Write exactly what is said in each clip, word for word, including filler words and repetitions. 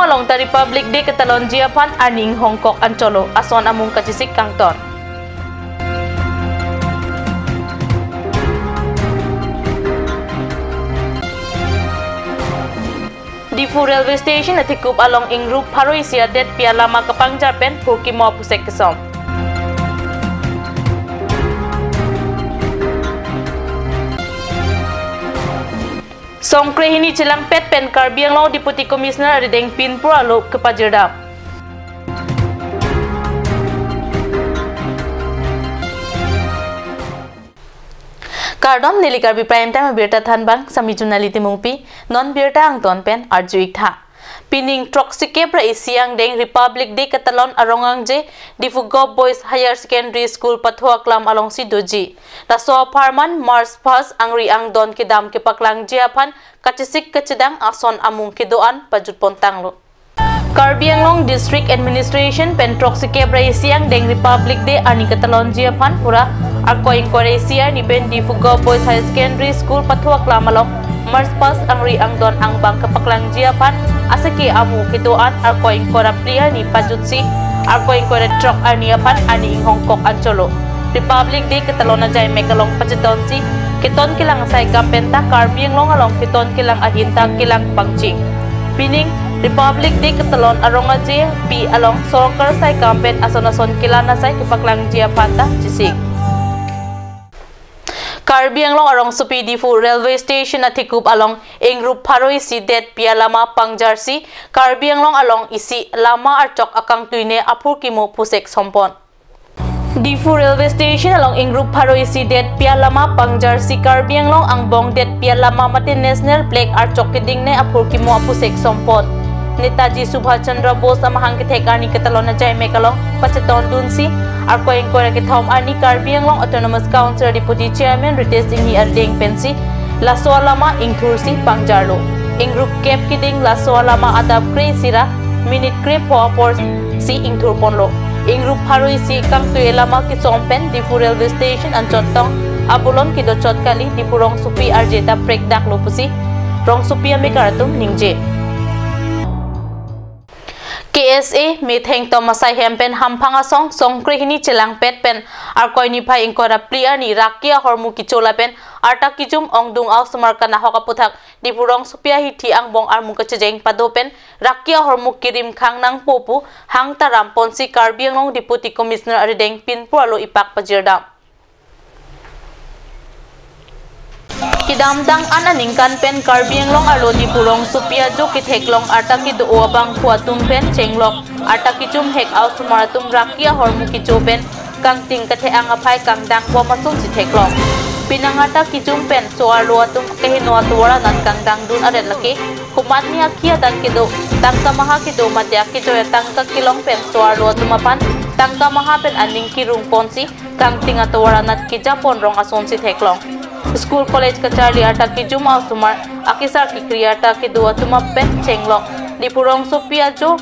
Along ta Republic Day ketalonji aphan arni inghongkok anchot lo, ason amung kachesik kangton. Diphu Railway Station athekup along ingrup pharo isi adetpi alama kepangjar pen phurkimo apusek kesom. Songkre hini chelangpet pen Karbi Anglong Deputy Commissioner arideng pinpur alo kepajirdam. Kardom, neli Karbi Prime Time abirta thanbang, sami Junali Timungpi, non birta angton pen arju-ik tha. Pining throksikep ra isi angdeng Republic Day ketalon arong angje, Diphu Govt Boys Higher Secondary School Pathu Aklam alongsi doji. Laso apharman March first angri angdon kedam kepaklangji aphan kachesik kachedang ason amung kedo-an pajutpon tanglo. Karbi Anglong District Administration pen throksikep ra isi angdeng Republic Day arni ketalonji aphan pura arkoi ingkoi ra isi arni pen Diphu Govt Boys Higher Secondary School Pathu Aklam along March first angri angdon angbong kepaklangji aphan aseke amung kedo-an arkoi ingkoi ra phli arni pajutsi arkoi ingkoi ra throk arni aphan arni inghongkok anchot lo. Republic Day ketalon ajai mek along pachetonsi keton kelang asai kam pen ta Karbi Anglong along keton kelang ahin ta kelang pangcheng. Pining Republic Day ketalon arong angje pi along sorkar asai kam pen ason ason kelang asai kepaklangji aphan ta chesik. Karbi Anglong arongsopi Diphu Railway Station athekup along ingrup pharo isi detpi alama pangjarsi Karbi Anglong along isi lama archok akangtuine aphurkimo pusek sompon. Diphu Railway Station along ingrup pharo isi detpi alama pangjarsi Karbi Anglong angbong detpi alama mate National Flag archok kedingne aphurkimo apusek sompon. Netaji Subhash Chandra Bose amahang kethek arni ketalon ajai mek along pachetondunsi arkoi ingkoi ra kethom arni Karbi Anglong Autonomous Council Deputy Chairman Ritesh Enghi arideng pensi laso alama ingthursi pangjarlo. Ingrup kep keding laso alama adap kre isi ra minute krepho aporsi ingthurponlo. Ingrup pharo isi kangtui alama kesom pen Diphu Railway Station anchot tong abulon kedochot kali, Diphu rongsopi arje ta prekdaklo pusi rongsopi amekar atum ningje. K S A metheng tom asai hem pen hamphang asong Songkre hini chelangpet pen arkoi niphai ingkoi ra phli arni raki ahormu kecho lapen arta kejum ongdung a-osomar kanahok aputhak Diphu rongsopi ahithi angbong armu kachejeng pado pen raki ahormu kerim khang nangpo pu hang taram ponsi Karbi Anglong Deputy Commissioner arideng pinpur alo ipak pajirdam. Kedamtang an aningkan pen Karbi Anglong arlo Diphu rongsopi ajo ketheklong arta kedo-o abangphu atum pen chenglok arta kejum hek a-osomar atum raki ahormu kecho pen kangting kathe-ang aphai kangdang bom asonsi theklong. Penang arta kejum pen so-arlo atum keheno atovar anat kangdangdun aret lake komatne akhi adan kedo, tangka maha kedo mate akejoi atangka kelong pen so-arlo atum aphan tangka maha pen aning kerung ponsi kangting atovar anat kejapon rong asonsi theklong. School college kacharli arta kejum a-osomar akesar kekri arta kedo atum pen chenglok. Diphu rongsopi ajo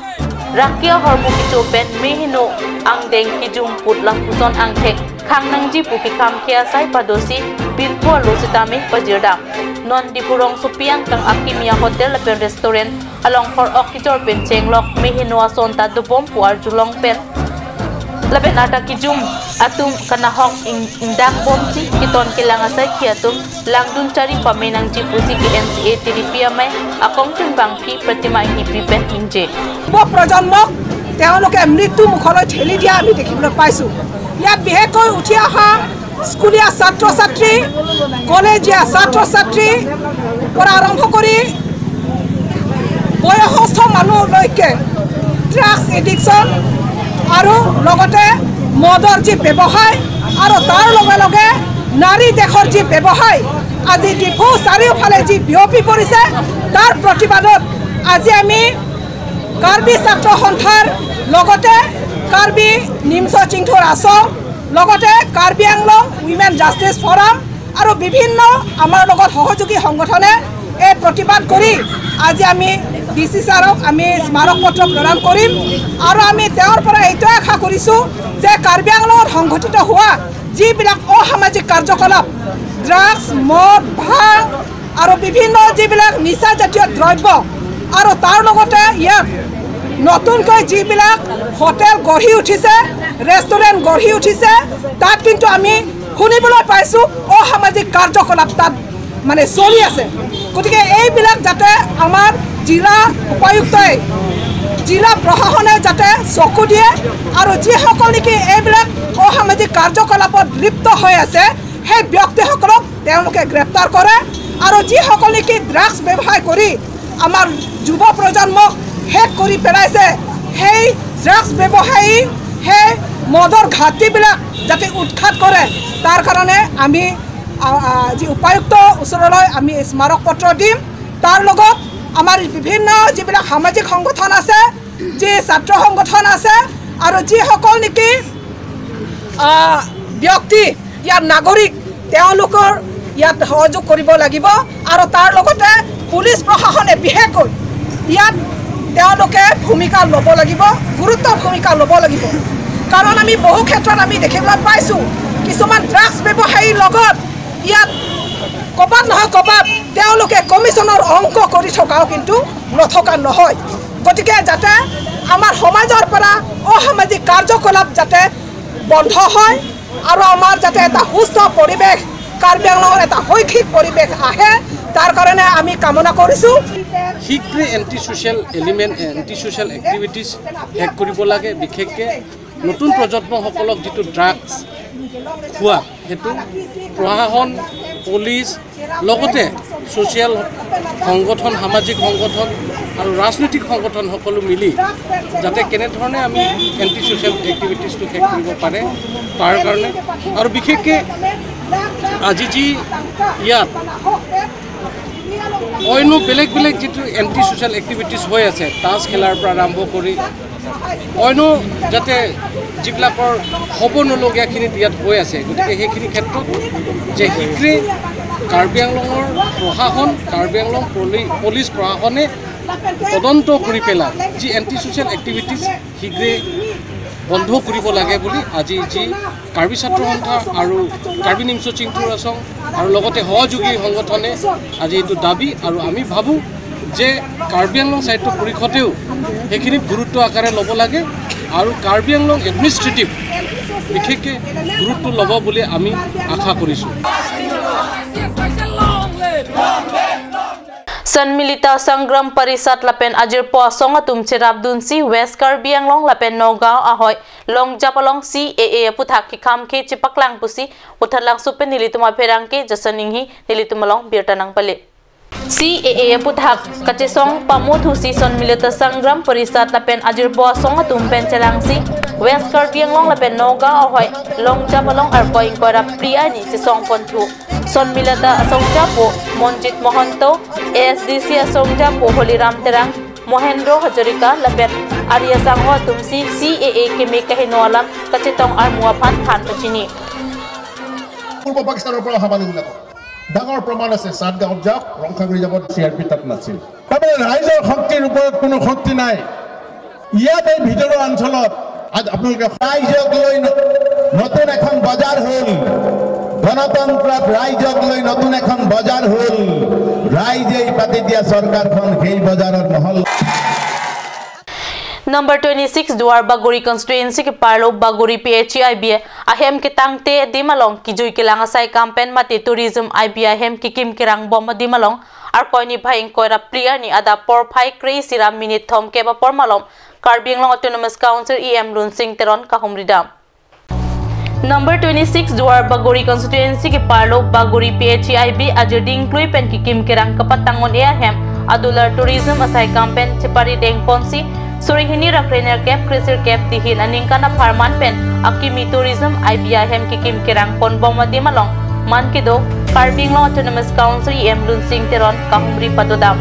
raki ahormu kecho pen meheno angdeng kejum put lapuson angthek khang nangji pu kekham ke asai padosi pinpur alo sitame pajirdam. Non Diphu rongsopi angkang akimi a-hotel lapen restaurant along hor-ok kejor pen chenglok meheno ason ta dobom pu arjulong pen lapen arta kejum atum kanahok ing-, ingdang bomsi keton kelang asai ke atum langdun chari pame nangji pusi K N C A Tiripi amei akongchun bangpi Pratima Enghipi pen ningje. যুৱ প্ৰজন্মক তেওঁলোকে মৃত্যু মুখলৈ ঠেলি দিয়া আমি দেখিবলৈ পাইছোঁ। ইয়াত বিশেষকৈ উঠি অহা স্কুলীয়া ছাত্ৰ ছাত্ৰী, কলেজীয়া ছাত্ৰ ছাত্ৰী পৰা আৰম্ভ কৰি বয়সস্থ মানুহলৈকে ড্ৰাগছ এডিকশ্যন আৰু লগতে মদৰ যি ব্যৱসায় আৰু তাৰ লগে লগে নাৰী দেহৰ যি ব্যৱসায় আজি ডিফু চাৰিওফালে যি বিয়পি পৰিছে, তাৰ প্ৰতিবাদত আজি আমি কাৰ্বি ছাত্ৰ সন্থাৰ লগতে কাৰ্বি নিমচ চিংথৰ আছং, লগতে কাৰ্বি আংলং উইমেন জাষ্টিছ ফৰাম আৰু বিভিন্ন আমাৰ লগত সহযোগী সংগঠনে এই প্ৰতিবাদ কৰি আজি আমি ডি চি ছাৰক আমি স্মাৰক পত্ৰ প্ৰদান কৰিম। আৰু আমি তেওঁৰ পৰা এইটোৱে আশা কৰিছোঁ যে কাৰ্বি আংলঙত সংঘটিত হোৱা যিবিলাক অসামাজিক কাৰ্যকলাপ, ড্ৰাগছ, মদ, ভাং আৰু বিভিন্ন যিবিলাক নিচাজাতীয় দ্ৰব্য আৰু তাৰ লগতে ইয়াত নতুনকৈ যিবিলাক হোটেল গঢ়ি উঠিছে, ৰেষ্টুৰেণ্ট গঢ়ি উঠিছে, তাত কিন্তু আমি শুনিবলৈ পাইছো অসামাজিক কাৰ্যকলাপ তাত মানে চলি আছে। গতিকে এইবিলাক যাতে আমাৰ জিলা উপায়ুক্তই, জিলা প্ৰশাসনে যাতে চকু দিয়ে আৰু যিসকল নেকি এইবিলাক অসামাজিক কাৰ্যকলাপত লিপ্ত হৈ আছে, সেই ব্যক্তিসকলক তেওঁলোকে গ্ৰেপ্তাৰ কৰে আৰু যিসকল নেকি ড্ৰাগছ ব্যৱসায় কৰি আমাৰ যুৱ প্ৰজন্মক শেষ কৰি পেলাইছে, সেই ড্ৰাগছ ব্যৱসায়ী, সেই মদৰ ঘাটিবিলাক যাতে উৎখাত কৰে, তাৰ কাৰণে আমি, আ, আ, যি উপায়ুক্ত ওচৰলৈ আমি স্মাৰক পত্ৰ দিম। তাৰ লগত আমাৰ বিভিন্ন যিবিলাক সামাজিক সংগঠন আছে, যি ছাত্ৰ সংগঠন আছে আৰু যিসকল নেকি, আ, ব্যক্তি ইয়াত নাগৰিক, তেওঁলোকৰ ইয়াত সহযোগ কৰিব লাগিব আৰু তাৰ লগতে পুলিচ প্ৰশাসনে বিশেষকৈ ইয়াত তেওঁলোকে ভূমিকা ল'ব লাগিব, গুৰুত্ব ভূমিকা ল'ব লাগিব। কাৰণ আমি বহু ক্ষেত্ৰত আমি দেখিবলৈ পাইছো, কিছুমান ড্ৰাগছ ব্যৱসায়ীৰ লগত ইয়াত ক'ৰবাত নহয় ক'ৰবাত তেওঁলোকে কমিশ্যনৰ অংক কৰি থকাও কিন্তু নথকা নহয়। গতিকে যাতে আমাৰ সমাজৰ পৰা অসামাজিক কাৰ্যকলাপ যাতে বন্ধ হয় আৰু আমাৰ যাতে এটা সুস্থ পৰিৱেশ, কাৰ্বি আংলঙৰ এটা শৈক্ষিক পৰিৱেশ আহে, তাৰ কাৰণে আমি কামনা কৰিছো। শীঘ্ৰে anti social element, anti social activities শেষ কৰিব লাগে। বিশেষকৈ নতুন প্ৰজন্মসকলক যিটো ড্ৰাগছ খোৱা, সেইটো প্ৰশাসন, পুলিচ, লগতে ছ'চিয়েল সংগঠন, সামাজিক সংগঠন আৰু ৰাজনৈতিক সংগঠন সকলো মিলি যাতে কেনেধৰণে আমি এণ্টি ছ'চিয়েল এক্টিভিটিজটো শেষ কৰিব পাৰে, তাৰ কাৰণে। আৰু বিশেষকৈ আজি যি ইয়াত অন্য বেলেগ বেলেগ যিটো এণ্টি ছ'চিয়েল এক্টিভিটিজ হৈ আছে, তাছ খেলাৰ পৰা আৰম্ভ কৰি অন্য যাতে যিবিলাকৰ হ'ব নলগীয়াখিনিত ইয়াত হৈ আছে, গতিকে সেইখিনি ক্ষেত্ৰত যে শীঘ্ৰে কাৰ্বি আংলঙৰ প্ৰশাসন, কাৰ্বি আংলং পুলি-, পুলিচ প্ৰশাসনে তদন্ত কৰি পেলাই যি এণ্টি ছ'চিয়েল এক্টিভিটিজ শীঘ্ৰে বন্ধ কৰিব লাগে বুলি আজি যি কাৰ্বি ছাত্ৰ সন্থা আৰু কাৰ্বি নিমচ চিংথু ৰাছং আৰু লগতে সহযোগী সংগঠনে আজি এইটো দাবী। আৰু আমি ভাবোঁ যে কাৰ্বি আংলং স্বায়ত্ত পৰিষদেও সেইখিনিত গুৰুত্ব আকাৰে ল'ব লাগে আৰু কাৰ্বি আংলং এডমিনিষ্ট্ৰেটিভ বিশেষকৈ গুৰুত্ব ল'ব বুলি আমি আশা কৰিছোঁ। Sonmilita Sangram Parishad lapen ajirpo asong atum cherapdunsi West Karbi Anglong lapen Nagaon ahoi longjap along C A A aputhak kekham ke chepaklang pusi Uthatlangso pen nelitum apherangke Jason Inghi nelitum along birta nangpale. C A A aputhak kachesong pamothusi Sonmilita Sangram Parishad lapen ajirpo asong atum pen chelangsi West Karbi Anglong lapen Nagaon ahoi longjap along arpoi ingkoi ra phli arni chesong ponthu. Sonmilita asongjapo Monjit Mohanto, A S D C asongjapo Holiram Terang, Mohendro Hazarika lapen ari asangho atumsi C A A keme kaheno alam kachetong armu aphan than pachini. পূৰ্ব পাকিস্তানৰ পৰা অহা মানুহ বিলাকৰ ডাঙৰ প্ৰমাণ আছে। চাতগাঁৱত যাওক, ৰংখাং ৰিজাৰ্ভত চি আৰ পি তাত নাছিল। তাৰমানে ৰাইজৰ শক্তিৰ ওপৰত কোনো শক্তি নাই। ইয়াত এই ভিতৰুৱা অঞ্চলত আজ আপোনালোকে ৰাইজক লৈ ন-, নতুন এখন বজাৰ হ'ল। গণতন্ত্ৰত ৰাইজক লৈ নতুন এখন বজাৰ হ'ল। ৰাইজে পাতি দিয়া চৰকাৰখন সেই বজাৰত মহল। Number twenty-six Duar Bagori constituency keparlo Bagori P H E I B ahem ketangte adim along kejui kelang asai kam pen mate tourism I B ahem kekim kerang bom adim along Arkoi niphai ingkoi ra phli arni adap porphai kre-isi ra minute thomkep apor malom Karbi Anglong Autonomous Council E M Lunsing Teron kahumri dam. Number twenty-six Duar Bagori constituency keparlo Bagori P H E I B ajir dingklui pen kekim kerang kepatang un-e ahem adular tourism asai kam pen chepari dengponsi suri hini ra krenerkep kresirkep dihin aningkan apharman pen akimi tourism I B ahem kekim kerang ponbom adim along man kedo Karbi Anglong Autonomous Council E M Lunsing Teron kahumri padodam.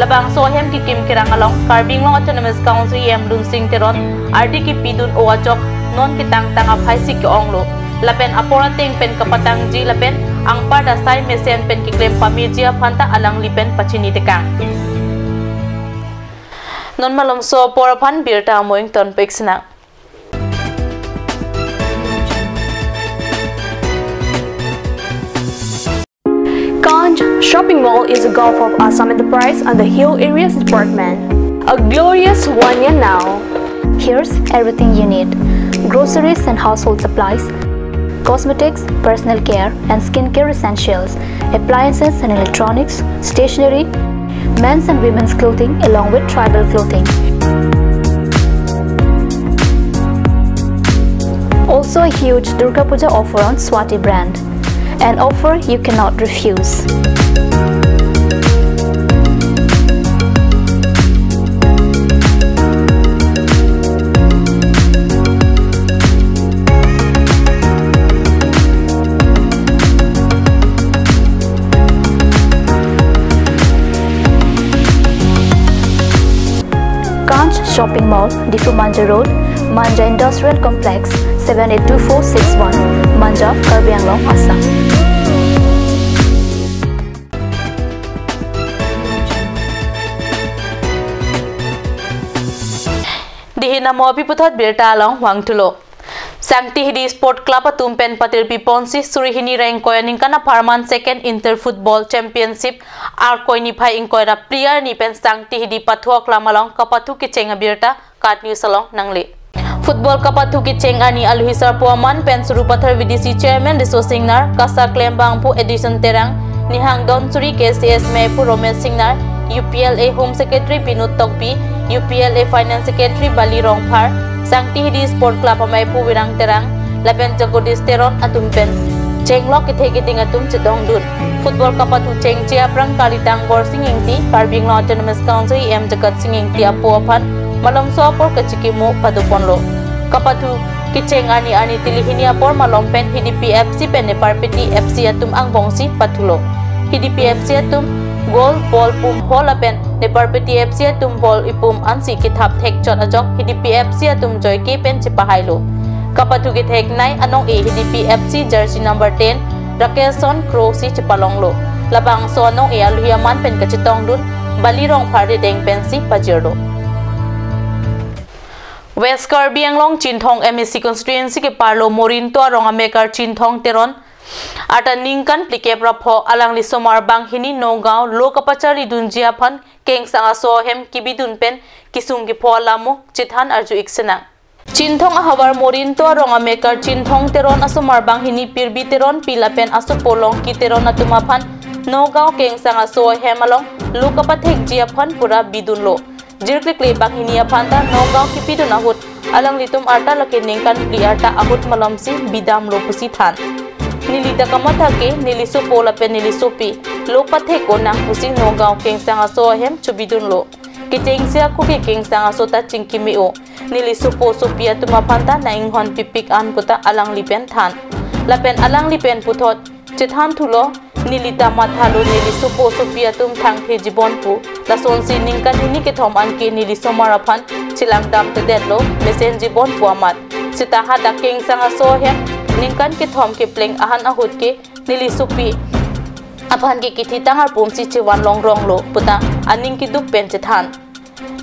Labangso ahem kekim kerang along Karbi Anglong Autonomous Council E M Lunsing Teron ardi kepidun-o ajok non ketangtang aphaisi ke-onglo. Lapen apor ateng pen kepatangji lapen anparta sai mesen pen keklem pameji aphanta alangli pen pachini tekang. Non malomso apor aphan birta amoing tonpik sinang. Ganj Shopping Mall is a gulf of Assam Enterprise and the Hill Areas Department. A glorious one year now. Here's everything you need: groceries and household supplies, cosmetics, personal care and skincare essentials, appliances and electronics, stationery, men's and women's clothing along with tribal clothing. Also a huge Durga Puja offer on Swati brand. An offer you cannot refuse. Kanch Shopping Mall, Diphu Manja Road, Manja Industrial Complex, seven eight two four six one, Manja, Karbi Anglong, Assam. Dihin amo api puthot birta along vangthulo. Sangti Hidi Sport Club atum pen patirpi ponsi suri hini ra ingkoi aningkan apharman Second Inter Football Championship Arkoi niphai ingkoi ra phli arni pen Sangti Hidi pathu aklam along kapathu kecheng abirta KAT News along nangle. Football kapathu kecheng arni aluhi sarpo aman pen Sarupathar V D C Chairman Riso Singnar, KASA klembangpo Edison Terang, Nihang Donsuri K C S meipu Romesh Singnar, U P L A Home Secretary Binod Tokbi, U P L A Finance Secretary Bali Rongphar, Sangti Hidi Sport Club ameipu Virang Terang, lapen Jagodish Teron atum pen chenglok kethe keding atum chetongdun. Football kapathu chengche aphrang kalitang Borsing Ingti, Karbi Anglong Autonomous Council E M Jagat Sing Ingti apo aphan malomso apor kachikimo padoponlo. Kapathu kecheng arni arni tili hini apor malom pen Hidipi F C pen Neparpeti F C atum angbongsi pathulo. Hidipi F C atum goal ball pum pho lapen Neparpeti F C atum ball ipum ansi kethap thekchot ajok Hidipi F C atum joike pen chepahailo. Kapathu kethek nei anong-e Hidipi F C jersey number ten Rakeson Kro si chepalonglo. Labangso anong-e aluhi aman pen kachetongdun Bali Rongphar rideng pensi pajirlo. West Karbi Anglong Chinthong M A C constituency keparlo Morinto arong amekar Chinthong Teron arta ningkan phlikep ra pho, alangli somar banghini Nagaon lo kapacharlidunji aphan kengsang aso ahem kebidun pen kesung kepho alamo chethan arju-ik sinang. Chinthong ahavar Morinto arong amekar Chinthong Teron asomar banghini Pirbi Teronpi lapen asopo Longki Teron atum aphan Nagaon kengsang aso ahem along lo kapathekji aphan pura bidunlo. Jirklikle banghini aphan ta Nagaon kepidun ahut alanglitum arta lake ningkan phli arta ahut malomsi bidamlo pusi than. Neli ta kamatha ke neli sopo lapen neli sopi lo pathek-o nang pusi Nagaon kengsang aso ahem chobidunlo. Kechengsi ako ke kengsang aso ta chingki me-o. Neli sopo sopi atum aphan ta nang-inghon pipik an pu ta alangli pen than. Lapen alangli pen puthot chethanthulo, neli ta mathalo neli sopo sopi atum thangthejibon pu. Lasonsi ningkan hini kethom an ke neli somar aphan chelangdamtedetlo, mesenjibon pu amat. Seta hadak kengsang aso ahem ningkan kethom kepleng ahan ahut ke neli sopi aphan ke kethitang arpumsi chevan longronglo pu ta aning keduk pen chethan.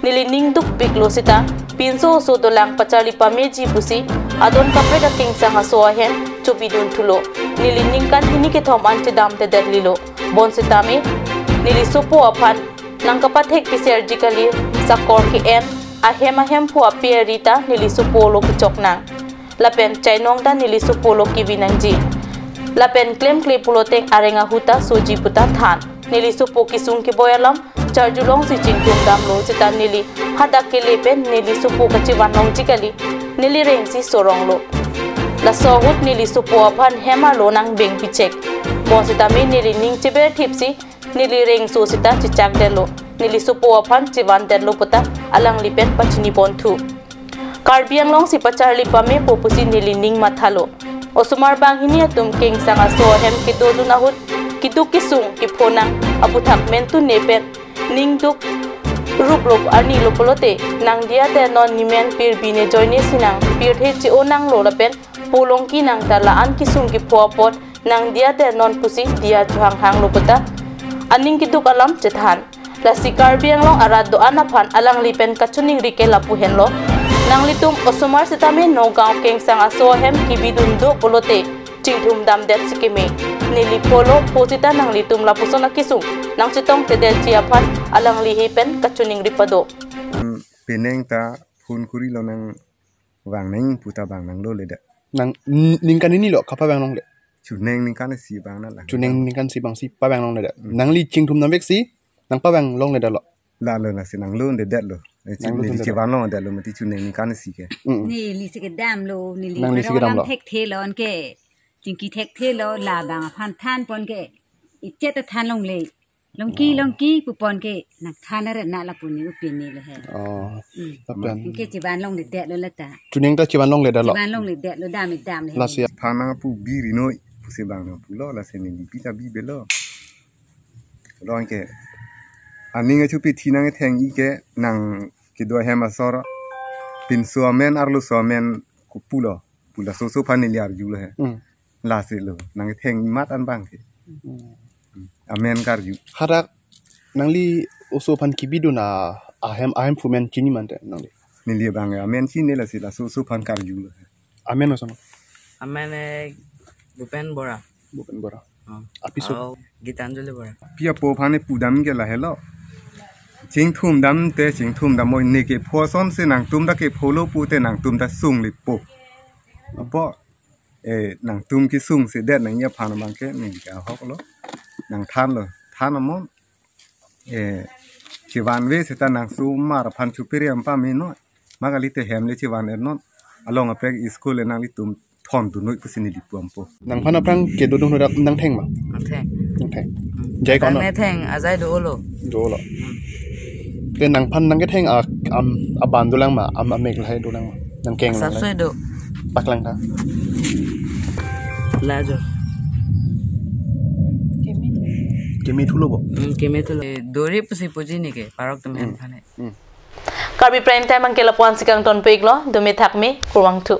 Neli ning dukpiklo seta pinso oso dolang pacharli pameji pusi adon kaprek akengsang aso ahem chobidunthulo. Neli ningkan hini kethom an chedamtedetlilo. Bonsitame neli sopo aphan nang kapathek keserji kali, sakor ke-en, ahem ahemphu ape ari ta neli sopo lo kechok nang. Lapen chainong ta neli sopo lo kevi nangji. Lapen klemkle pulote areng ahut ta soji pu ta than. Neli sopo kesung keboi alam charjulongsi chingthumdamlo, seta neli hadak kele pen neli sopo kachevan longji kali, neli rengsi soronglo. Laso ahut neli sopo aphan hem arlo nang beng pichek. Bonsitame neli ning cheberthipsi neli rengso seta chechakdetlo. Neli sopo aphan chevandetlo pu ta alangli pen pachiniponthu. Karbi Anglong si pacharli pamepo pusi neli ning mathalo. Osomar banghini atum kengsang aso ahem kedodun ahut keduk kesung kepho nang aputhak mentune pen ning duk ruplo arnilo pulote, nang diya te non nemen Pirbi ne joine si nang pirthe che-o nanglo lapen po Longki nang ta la-an kesung kepho apot nang diya te non pusi diya chohanghanglo pu ta aning keduk alam chethan. Lasi Karbi Anglong arat do-an aphan alangli pen kachiningri ke lapu henlo. Nanglitum osomar sitame Nagaon kengsang aso ahem kebidun do pulote chingthumdamdet si keme. Neli pho lo, pho seta nanglitum lapuson akesung nang chetongtedetji aphan alanglihi pen kachiningri pado. penang ta phone kuri lonang vang nang puta vang nangloledet. Nang n- ningkan hini lo kapavang longle. Chuneng ningkan isi vang nang lang. Chuneng ningkan isi vang si pavang longledet. Hmm. Nangli chingthum nangvek si nangpavang longledetlo. Lalo lasi nangloledetlo. Eh, chi- Nanglo neli longledetlo. Chevan longledetlo mati chuneng ningkan isi ke. Mm. Neli si kedamlo, neli Nangli si kedamlo. Thekthe lo anke. Chingki thekthe lo, labang aphan thanpon ke. Ichet ta than longle. Longki, Oh. longki, pupon ke, nang than re na lapu ne upin ne le he. Oh. Mm. Lapen. Anke chevan longledetlo lata. Chuneng ta chevan longledetlo. Chevan longledetlo, dam dam le he. Lasi. Phanang pu biri noi, pusi vang nang pulo, lasi neli pi ta bibelo. Lo anke. Aning achu pi thi nang theng-i ke, nang kedo ahem asor. Pinso amen, arloso amen, kupulo. Pu laso oso aphan neli arjulo he. Hmm. Lasi lo, nang theng-i mat an bang ke. Hmm. Amen karju. Hadak nangli oso aphan kebidun ahem, ahem phumen chini mante nangli. Neli bang amen chini lasi laso oso aphan karjulo he. Amen oso. Amen, eh, Bhupen Bora. Bhupen Bora. Oh. Apiso? Oh, Gitanjali Bora. Pi apo aphan ne pudam ke lahelo. Chingthum dam te, chingthum dam moi ne kepho asonsi nangtum ta kepho lo pute nangtum ta sunglepo. Apo, eh, nangtum kesungsedet nangji aphan abang ke neli ke ahok lo. Nang thanlo, than amon. Eh, chevanve seta nang sumar aphan chupiri ampa me noi. Ma kalite hem le chevan er non. Along apek school le nanglitum thondun noi pusi neli pu ampo. Nangphan aphrang kedodun hodak nang theng ma? Nang theng. Nang theng. Hmm. Jai kono? Nang theng, ajai dolo. Dolo. Hmm. Te nangphan nang ketheng a, am, aban dolang ma, am, amek lahai dolang ma. Nang keng Asap lang. Soi do. Paklang ta. Lajo. Keme thulo bo. Hmm, keme thulo. Eh, dori pusi puji ne ke, parok temen Hmm. phane. Hmm. Karbi Prime Time abang ke lapu-an si kangtonpiklo, dome thakme, kurvangthu.